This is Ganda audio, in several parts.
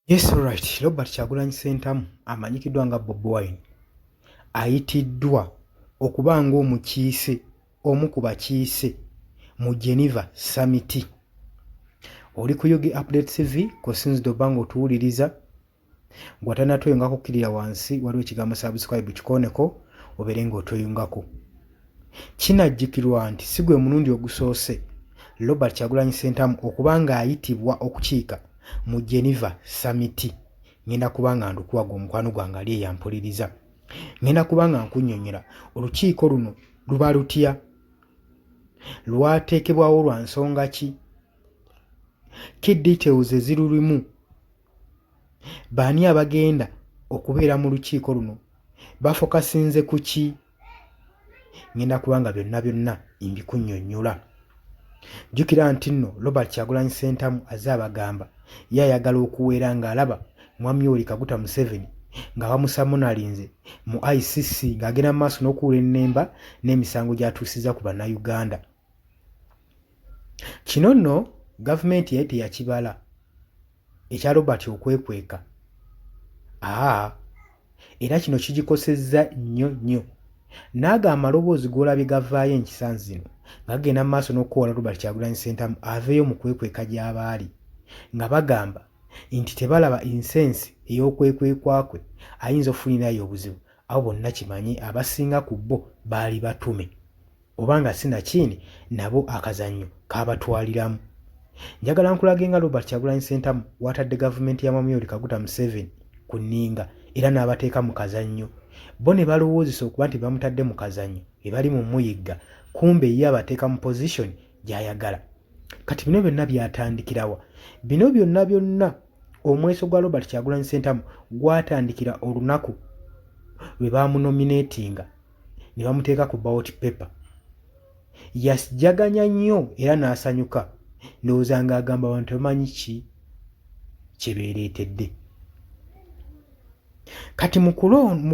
Yes alright, Robert Kyagulanyi Ssentamu amanyikiddwa nga Bobi Wine ayitiddwa okuba ng'omukiise omu ku bakiise mu Geneva Summit. Oli ku UG Update TV kw'osinzidde obba ng'otuwuliriza gwatanatweyungako kkirira wansi waliwo ekigambo subscribe kikooneko obeere ng'otweyungako. Kinajjukirwa nti si gwe mulundi ogusoose Robert Kyagulanyi Ssentamu okuba ng'ayitibwa okukiika mu Geneva Summit. Ngenda kuba nga ndukuwa gwe omukwano gwange ali eyampuliriza. Ngenda kuba nga nkunnyonnyola olukiiko luno luba lutya, lwateekebwawo lwa nsonga ki, ki details ezirulimu, baani abagenda okubeera mu lukiiko luno, bafokasinze ku ki? Ngenda kuba nga byonna byonna mbikunnyonnyola. Jjukira nti nno Robert Kyagulanyi Ssentamu azze abagamba ye ayagala okuwera ng'alaba Mwami Yoweri Kaguta Museveni nga bamusamunalinze mu ICC ng'agenda mu maaso n'okuwula ennemba n'emisango gy'atuusizza ku Bannayuganda. Kino nno gavumenti yali teyakibala ekya Robert okwekweka. Aa era kino kigikosezza nnyo nnyo. N'ago amaloboozi g'olabye gavaayo enkisanzi zino nga gagenda mu maaso n'okukoowoola Robert Kyagulanyi Ssentamu aveeyo mu kwekweka gy'aba ali nga bagamba nti tebalaba insensi ey'okwekwekwa kwe ayinza okufunirayo obuzibu. Abo bonna kimanye abasinga ku bo baali batume oba nga sinakindi nabo akazannyo kaabatwaliramu. Njagala nkulage nga Robert Kyagulanyi Ssentamu w'atadde gavumenti ya Mwami Yoweri Kaguta Museveni ku nninga era n'abateeka mu kazannyo bo ne balowoozesa okuba nti bamutadde mu kazannyo be bali mu muyigga kumbe ye abateeka mu position gy'ayagala. Kati bino byonna byatandikirawa? Bino byonna byonna omweso gwa Robert Kyagulanyi Ssentamu gwatandikira olunaku lwe baamunominatinga ne bamuteeka ku ballot paper. Yajaganya nnyo era n'asanyuka ndowooza ng'agamba abantu tebamanyi ki kye beereetedde. Kati mu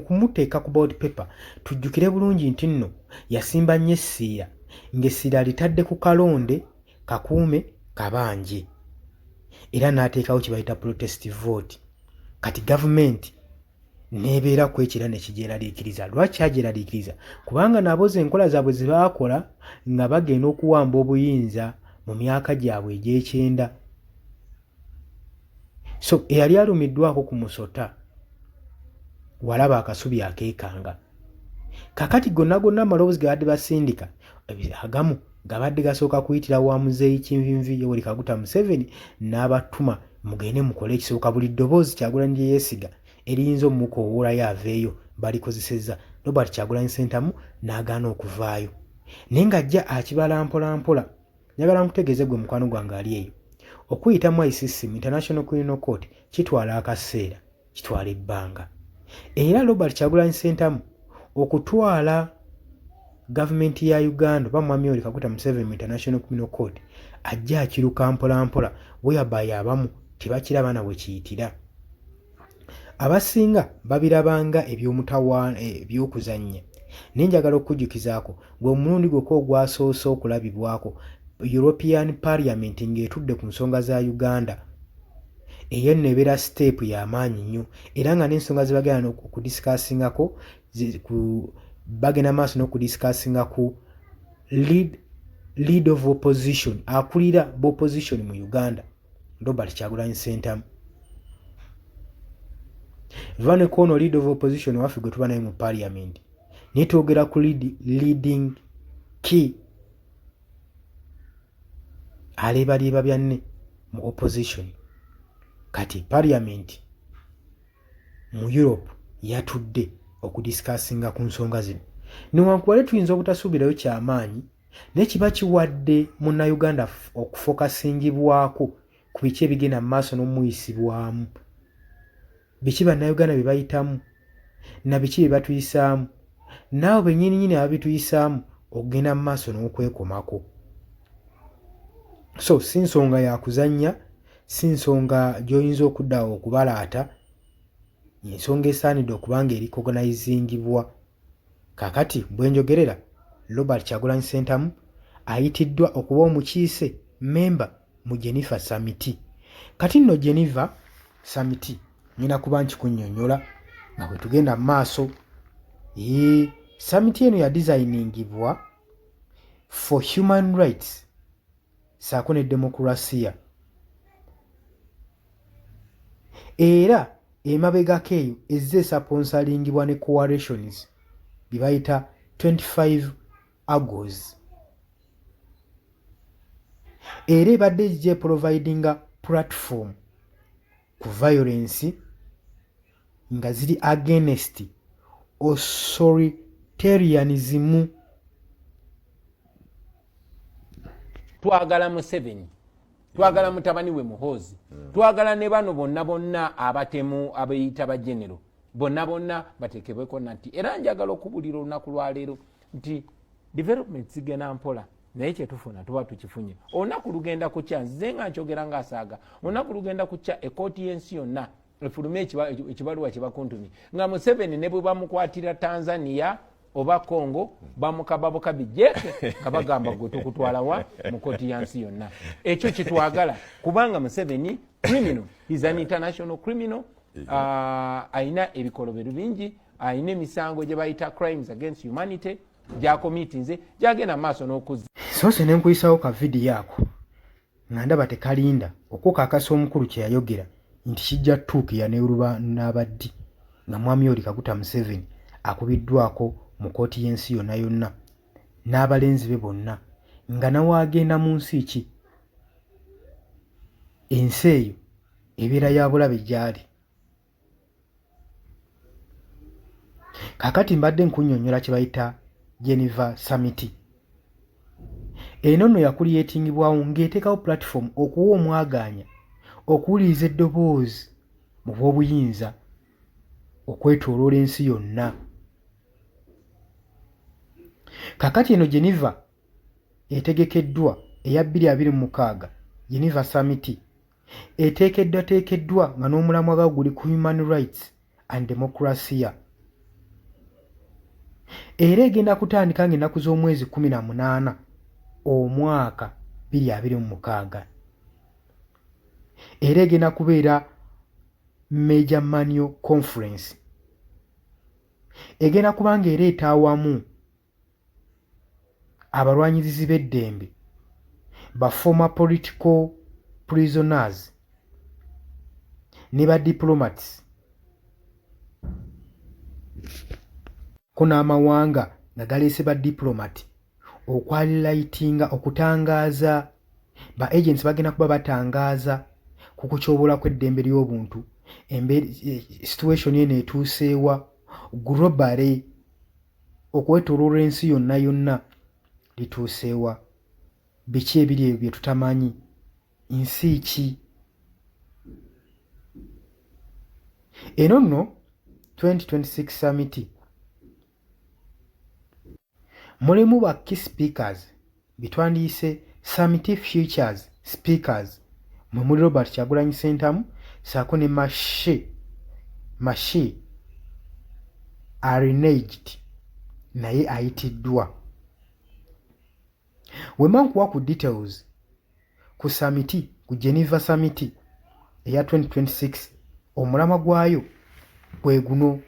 kumuteeka ku ballot paper tujjukire bulungi nti nno yasimba nnyo essiira ng'essira alitadde ku kalonde kakuume kabanje era n'ateekawo kye bayita protest vote. Kati gavumenti n'ebeera ku ekyo era ne kigyeraliikiriza. Lwaki kyagyeraliikiriza? Kubanga nabo ze enkola zaabwe ze baakola nga bagenda okuwamba obuyinza mu myaka gyabwe egy'ekyenda. So eyali alumiddwako ku musota walaba akasubi akeekanga. Kakati gonna gonna amaloboozi ge babadde basindika agamu gabadde gasooka kuyitira wa muzeeyi Kinvinvi Yoweri Kaguta Museveni n'abatuma mugende mukole ekisoboka buli ddoboozi Kyagulanyi lye yeesiga eriyinza omukoowoolayo aveeyo balikozesezza. Robert Kyagulanyi Ssentamu n'agaana okuvaayo naye ng'ajja akibala mpola mpola. Njagala nkutegeeze gwe mukwano gwange ali eyo, okuyita mu ICC mu International Criminal Court kitwala akaseera, kitwala ebbanga. Era Robert Kyagulanyi Ssentamu okutwala gavumenti ya Uganda oba Mwami Yoweri Kaguta Museveni mu International Criminal Court ajja akiruka mpola mpola whereby abamu tebakiraba na we kiyitira. Abasinga babirabanga eby'omutawaana eby'okuzannya naye njagala okukujjukizaako gwe mulundi gwokka ogwasoose okulabibwako European Parliament ng'etudde ku nsonga za Uganda. Eyo nno ebeera siteepu ya maanyi nnyo era nga n'ensonga ze bagenda okudisikaasingako bagenda maaso n'okudisikasinga ku lead, lead of opposition akulira b'opposition mu Uganda Robert Kyagulanyi Ssentamu. Va ne kwono lead of opposition waffe gwe tuba naye mu parliament naye twogera ku lead, leading key aleebaleeba byanne mu opposition. Kati parliament mu Europe yatudde okudisikasinga ku nsonga zino. Newankubadde tuyinza obutasuubirayo kyamaanyi naye kiba kiwadde munnayuganda okufokasingibwako ku biki ebigenda mu maaso n'omuyisibwamu, biki bannayuganda bye bayitamu na biki bye batuyisaamu n'abo bennyininyini ababituyisaamu okugenda mu maaso n'okwekomako. So si nsonga ya kuzannya, si nsonga gy'oyinza okudda awo okubalaata, y'ensonga esaanidde okuba nga erikogonayizingibwa. Kaakati bwe njogerera Robert Kyagulanyi Ssentamu ayitiddwa okuba omukiise mmemba mu Geneva Summit. Kati nno Geneva Summit ngenda kuba nkikunnyonnyola nga bwe tugenda mu maaso. Ee, summit eno yadizayiningibwa for human rights saako ne demokulasiya era emabegako eyo ezze esaponsalingibwa ne coalitions bye bayita 25 agos era ebadde ejja eprovidinga platform ku violence nga ziri against authoritarianism. Twagala Museveni, twagala mutabani we Muhoozi, twagala ne bano bonna bonna abatemu abeyita bagenero bonna bonna batekebweko natti. Era njagala okubulira olunaku lwaleero nti development zigenda mpola, naye kyetufuna tuba tukifunye. Olunaku lugenda kukya, nzize nga nkyogera ngaasaaga, olunaku lugenda kukya ekooti y'ensi yonna efulume ekibaluwa kyebakuntumye nga Museveni ne bwe bamukwatira Tanzania oba Congo bamukaba bukabi jeke nga bagamba gwe tukutwalawa mu kooti ya nsi yonna. Ekyo kyetwagala, kubanga Museveni criminal, is an international criminal. Ayina ebikolobero bingi, ayina emisango gye bayita crimes against humanity gyakomitinze, gyagenda maaso n'okuzza. Soose ne nkuyisawo ka vidiyo ako nga ndaba tekalinda okukakasa omukulu kye yayogera nti kijja tutuukira ne luba n'abaddi nga Mwami Yoweri Kaguta Museveni akubiddwako mu kkooti y'ensi yonna yonna n'abalenzi be bonna, nga nawaagenda mu nsi ki ensi eyo ebeera ya bulabe gy'ali. Kaakati mbadde nkunnyonnyola kye bayita Geneva Summit. Eno nno yakuliyetingibwawo ng'eteekawo platform okuwa omwagaanya okuwuliriza eddoboozi mu b'obuyinza okwetooloola ensi yonna. Kaakati eno Geneva etegekeddwa eya 2026 Geneva Summit eteekeddwateekeddwa nga n'omulamwa gwa guli ku human rights and democracy, era egenda kutandika ng'ennaku z'omwezi 18 omwaka 2026, era egenda kubeera major annual conference. Egenda kuba ng'ereeta awamu abalwanyirizi b'eddembe, ba former political prisoners ne ba diplomats ko n'amawanga nga galeese ba diplomat okwalilayitinga okutangaaza. Ba agents bagenda kuba batangaaza ku kutyoboola kw'eddembe ly'obuntu, situation eno etuuseewa globally, okwetooloola ensi yonna yonna lituuseewa, biki ebiri ebyo bye tutamanyi, nsi ki eno. Nno 2026 summit mulimu ba key speakers bitwandiyise summit futures speakers, mwe muli Robert Kyagulanyi Ssentamu saako ne Masih Alinejad, naye ayitiddwa. Wema nkuwa ku details ku summit, ku Geneva Summit eya 2026. Omulamwa gwayo gwe guno: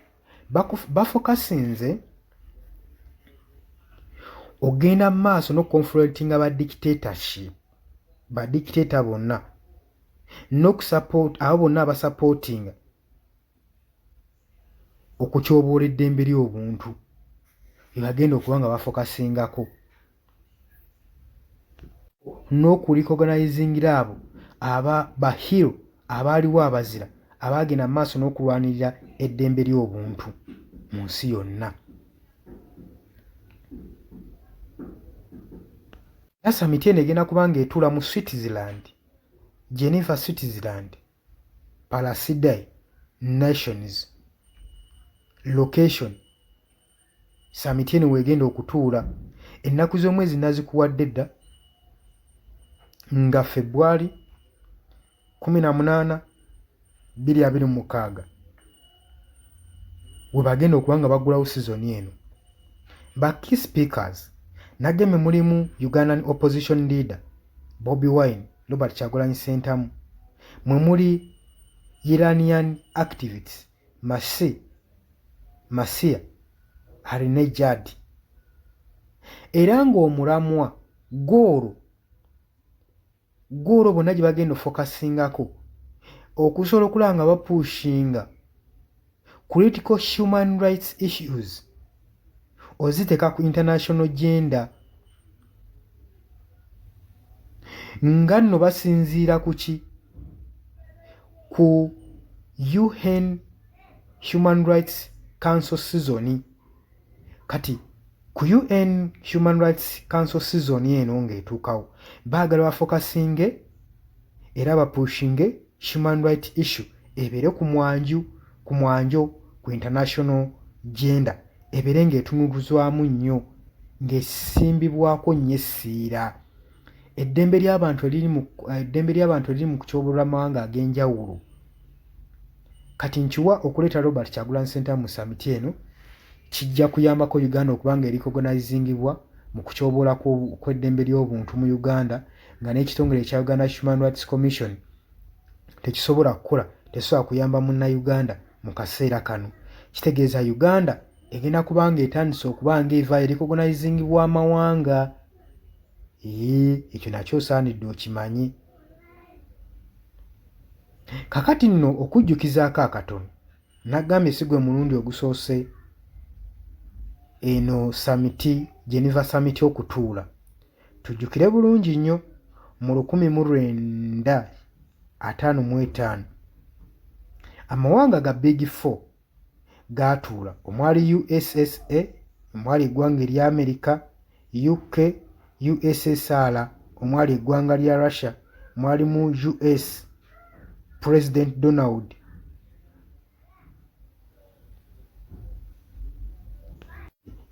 bafokasinze ogenda mu maaso n'okuconfrontinga ba dictatorship, ba dictator bonna n'okusupport abo bonna abasupportinga okutyoboola eddembe ly'obuntu, ebagenda okuba nga bafokasingako n'okurecognizingira abo aba ba hero abaaliwo abazira abaagenda mu maaso n'okulwanirira eddembe ly'obuntu mu nsi yonna. Era summit eno egenda kuba ng'etuula mu Switzerland, Geneva, Switzerland, Palais des Nations location. Summit eno weegenda okutuula, ennaku z'omwezi nazikuwadde dda nga February 18 2026 we bagenda okuba nga baggulawo sizoni eno. Ba key speakers nagemye mulimu Ugandan opposition leader Bobi Wine, Robert Kyagulanyi Ssentamu, mwe muli. Iranian activist Masih Masih Alinejad era ng'omulamwa goolo goolo bonna gye bagenda ofokasingako okusobola okulaba nga bapuushinga critical human rights issues oziteeka ku international gender nga nno basinziira ku ki ku UN Human Rights Council season kati ku UN Human Rights Council season eno ng'etuukawo baagala bafokasinge era bapushinge human right issue ebeere ku mwanju ku mwanjo ku international gender ebeere ng'etunuluzwamu nnyo ng'esimbibwako nnyo essiira eddembe ly'abantu eriri mu eddembe ly'abantu eriri mu kutyoboola amawanga ag'enjawulo kati nkiwa okuleeta Robert Kyagulanyi Ssentamu mu samiti eno kijja kuyambako Uganda okuba nga erikogonayizingibwa mu kutyoboola kw'eddembe ly'obuntu mu Uganda nga n'ekitongole ekya Uganda Human Rights Commission tekisobola kukola tesobola kuyamba munnayuganda mu kaseera kano kitegeeza Uganda egenda kuba nga etandise okuba nga eva erikogonayizingibwa amawanga ee ekyo nakyo osaanidde okimanye kakati nno okujjukizaako akatono nagambye si gwe mulundi ogusoose eno samiti Geneva samiti okutuula tujjukire bulungi nnyo mu 1955 amawanga ga big four gaatuula omwali USSA omwali eggwanga erya Amerika UK USSR omwali eggwanga lya Russia mwalimu US President Donald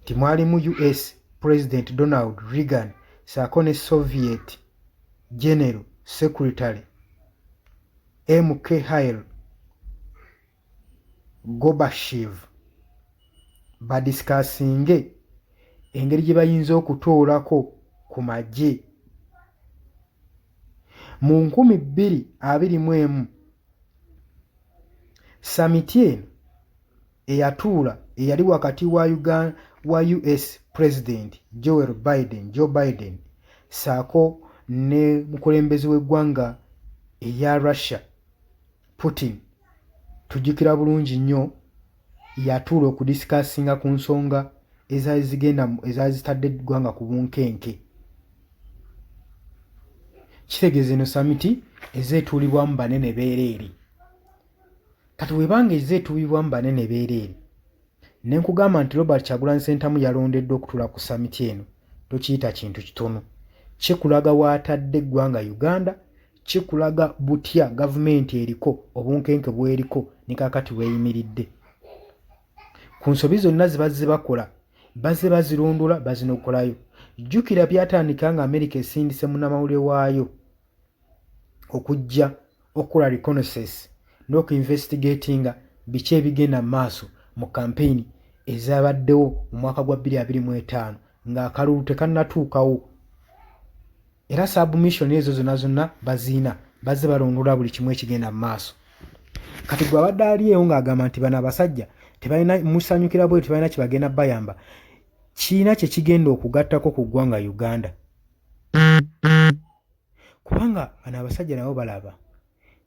nti mwalimu US President Donald Reagan saako ne Soviet General Secretary Mikhail Gorbachev badisikasinge engeri gye bayinza okutoolako ku magye. Mu 2021 samiti eno eyatuula eyali wakati wa Uganda wa US President Joel Biden Joe Biden saako ne mukulembeze w'eggwanga erya Russia Putin tujjukira bulungi nnyo yatuula okudisikasinga ku nsonga ezaali zigenda ezaali zitadde eggwanga ku bunkenke. Kitegeeza eno samiti ezze etuulibwamu banene beereere. Kati bw'eba nga ezze etuulibwamu banene beereere ne nkugamba nti Robert Kyagulanyi Ssentamu yalondeddwa okutuula ku samiti eno tokiyita kintu kitono. Kikulaga w'atadde eggwanga Uganda kikulaga butya gavumenti eriko obunkenke bweriko ne kaakati weeyimiridde ku nsobi zonna ze bazze bakola bazze bazirondoola bazinokolayo jjukira byatandika nga amerika esindise munnamawulire waayo okujja okukola reconnaissance n'okuinvestigatinga biki ebigenda mu maaso mu kampeyini ezabaddewo mu mwaka gwa 2025 ng'akalulu tekannatuukawo era submission ezo zonna zonna baziina bazze balondoola buli kimu ekigenda mu maaso kati gwe abadde ali ewo ng'agamba nti bano abasajja tebalina musanyukira bwe tebalina kyebagenda bayamba kirina kye kigenda okugattako ku ggwanga Uganda kubanga bano abasajja nabo balaba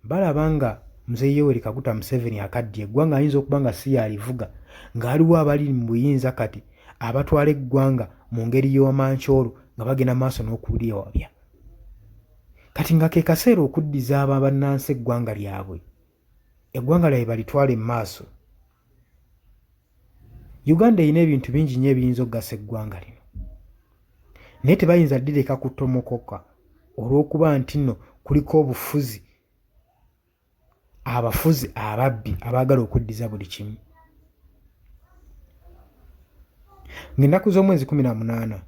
Balaba nga Mzee Yoweri Kaguta Museveni akaddiye eggwanga ayinza okuba nga si y'alivuga ng'aliwo abali mu buyinza kati abatwala eggwanga mu ngeri y'omankyolo nga bagenda maaso n'okulyewabya. Kati nga ke kaseera okuddiza aba bannansi eggwanga lyabwe, eggwanga lyabwe balitwale mu maaso. Uganda erina ebintu bingi nnyo ebiyinza okugasa eggwanga lino naye tebayinza ddireka kutomokoka olw'okuba nti nno kuliko obufuzi abafuzi ababbi abaagala okweddiza buli kimu. Ng'ennaku z'omwezi 18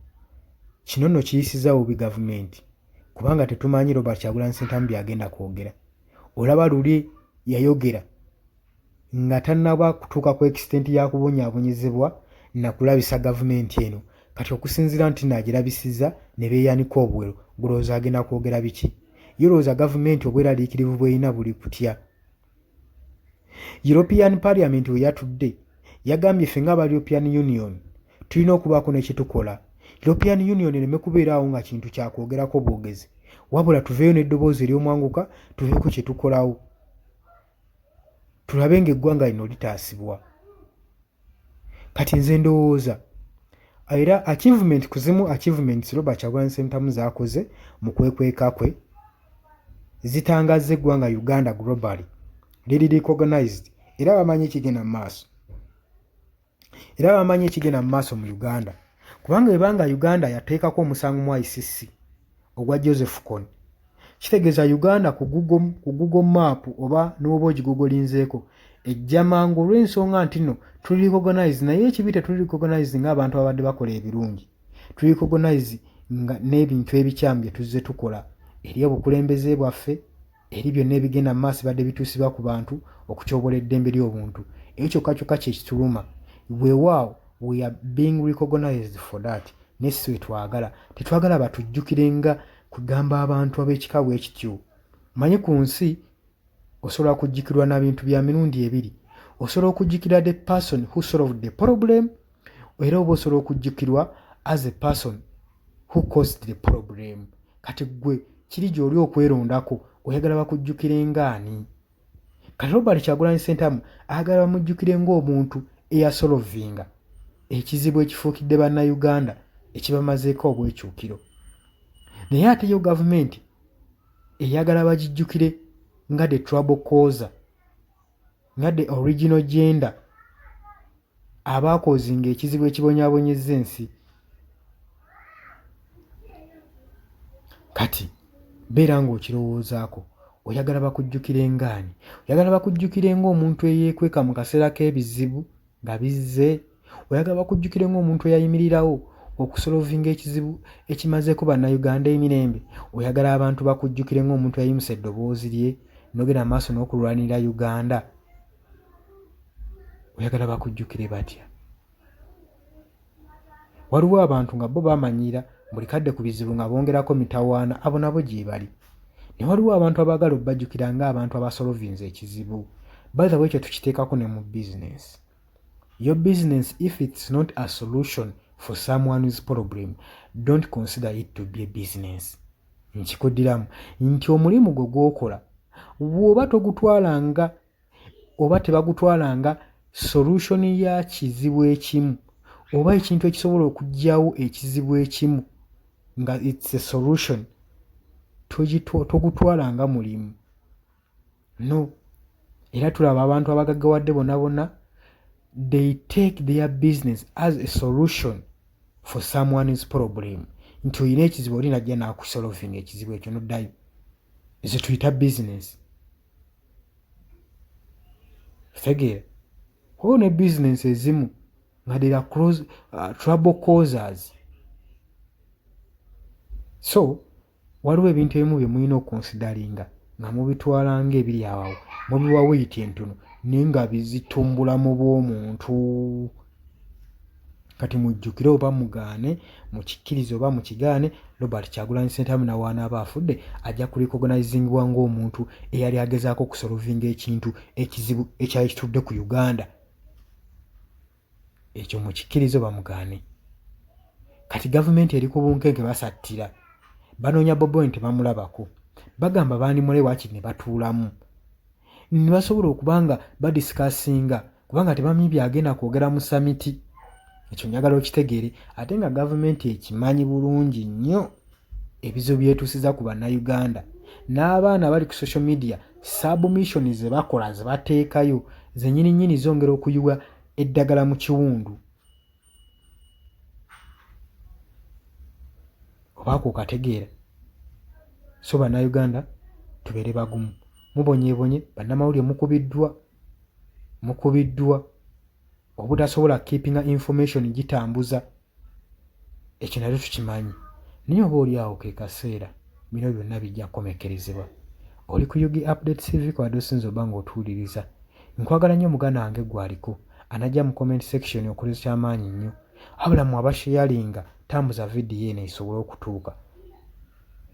kino nno kiyisizza bubi gavumenti kubanga tetumanyi Robert Kyagulanyi Ssentamu by'agenda kwogera. Olaba luli yayogera nga tannaba kutuuka ku extent ya kubonyaabonyezebwa na kulabisa gavumenti eno kati okusinziira nti naagirabisizza ne beeyanika obuwero gulowooza agenda kwogera biki ye olowooza gavumenti obweraliikirivu bw'erina buli kutya European Parliament we yatudde yagambye ffe ng'aba European Union tulina okubaako ne kye tukola. European Union ereme kubeera awo nga kintu kya kwogerako bwogezi wabula tuveeyo n'eddoboozi ery'omwanguka tubeeko kye tukolawo tulabe ng'eggwanga lino litaasibwa. Kati nze ndowooza era achievement ku zimu achievements Robert Kyagulanyi Ssentamu z'akoze mu kwekweka kwe zitangazza eggwanga Uganda globally liri recognized era bamanyi ekigenda mu maaso era bamanyi ekigenda mu maaso mu Uganda kubanga ebanga Uganda yateekako omusango mu ICC ogwa Joseph Kony kitegeeza Uganda ku Google, ku Google map oba n'oba ogigugolinzeeko ejja mangu olw'ensonga nti no tuli recognize naye ekibi tetuli recognize ng'abantu abadde bakola ebirungi tuli recognize nga n'ebintu ebikyamu bye tuzze tukola eri obukulembeze bwaffe eri byonna ebigenda mu maaso bibadde bituusibwa ku bantu okutyobola eddembe ly'obuntu ekyo kyokka kyokka kye kituluma weewaawo we are being recognized for that naye si wetwagala tetwagala batujjukire nga kugamba abantu ab'ekika bwe kityo manyi ku nsi osobola kujjukirwa na bintu bya mirundi ebiri osobola okujjukira the person who solved the problem era oba osobola okujjukirwa as a person who caused the problem kati ggwe kiri gy'oli okwerondako oyagala bakujjukire ng'ani kati Robert Kyagulanyi Ssentamu ayagala bamujjukire ng'omuntu eyasolovinga ekizibu ekifuukidde bannayuganda ekibamazeeko obwekyukiro naye ate yo gavumenti eyagala bagijjukire nga the trouble causer nga the original gender abaakozinga ekizibu ekibonyaabonyezza ensi. Kati beera ng'okirowoozaako, oyagala bakujjukire ng'ani? Oyagala bakujjukire ng'omuntu eyeekweka mu kaseera k'ebizibu nga bizze? Oyagala bakujjukire ng'omuntu eyayimirirawo okusolovinga ekizibu ekimazeeko Bannayuganda emirembe? Oyagala abantu bakujjukire ng'omuntu eyayimusa eddoboozi lye n'ogenda mu maaso n'okulwanirira Uganda? Oyagala bakujjukire batya? Waliwo abantu nga bo bamanyiira buli kadde ku bizibu nga bongerako mitawaana, abo nabo gyebali. Naye waliwo abantu abaagala obbajjukira ng'abantu abasolovinze ekizibu. By the way, ekyo tukiteekako ne mu bizinensi. Your business if it's not a solution for someone's problem, don't consider it to be a business. Nkikuddiramu nti omulimu gwo gw'okola bw'oba togutwala nga oba tebagutwala nga solution ya kizibu ekimu oba ekintu ekisobola okuggyawo ekizibu ekimu nga it's a solution, togutwala nga mulimu. No, era tulaba abantu abagaggawadde bonna bonna they take their business as a solution for someone's problem, nti olina ekizibu oli najja n'akusolovinga ekizibu ekyo noddayo. Ezo tuyita business. Tegeera, waliwo ne bizinensi ezimu nga they are close, trouble causers. So waliwo ebintu ebimu bye mulina okukonsidaringa nga mubitwala ng'ebiri awawo, mubiwa weight entono naye nga bizitumbula mu bw'omuntu. Kati mujjukire oba mugaane, mukikkirize oba mukigaane, Robert Kyagulanyi Ssentamu nawaanaaba afudde ajja kurecognizingibwa ng'omuntu eyali agezaako okusolovinga ekintu ekizibu ekyali kitudde ku Uganda. Ekyo mukikkirize oba mugaane. Kati gavumenti eri ku bunkenke, basattira, banoonya Bobi Wine tebamulabako, bagamba bandimule waakiri ne batuulamu ne basobola okuba nga badisikasinga kubanga tebamanyi byagenda kwogera mu summit. Ekyo njagala okitegeere, ate nga gavumenti ekimanyi bulungi nnyo ebizibu byetuusiza ku bannayuganda n'abaana abali ku social media. Submission ze bakola ze bateekayo zennyini nnyini zongera okuyiwa eddagala mu kiwundu obaako okategeera. So bannayuganda tubeere bagumu, mubonyeebonye, bannamawulire mukubiddwa, mukubiddwa obutasobola keepinga information gitambuza, ekyo nakyo tukimanyi, naye oba oli awo ke kaseera bino byonna bijja kukomekkerezebwa. Oli ku UG Update TV kwabadde osinza oba ng'otuwuliriza. Nkwagala nnyo muganda wange gwe aliko anajja mu comment section okoze kyamaanyi nnyo. Wabula mmwe abasheyalinga tambuza vidiyo eno esobole okutuuka.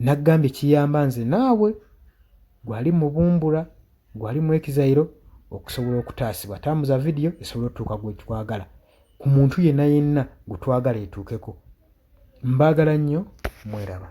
Naggambye kiyamba nze naawe gwali mu bumbula, gwali mu exile, okusobola okutaasibwa. Tambuza vidiyo esobole otutuuka gwe twagala, ku muntu yenna yenna gwe twagala etuukeko. Mbaagala nnyo, mweraba.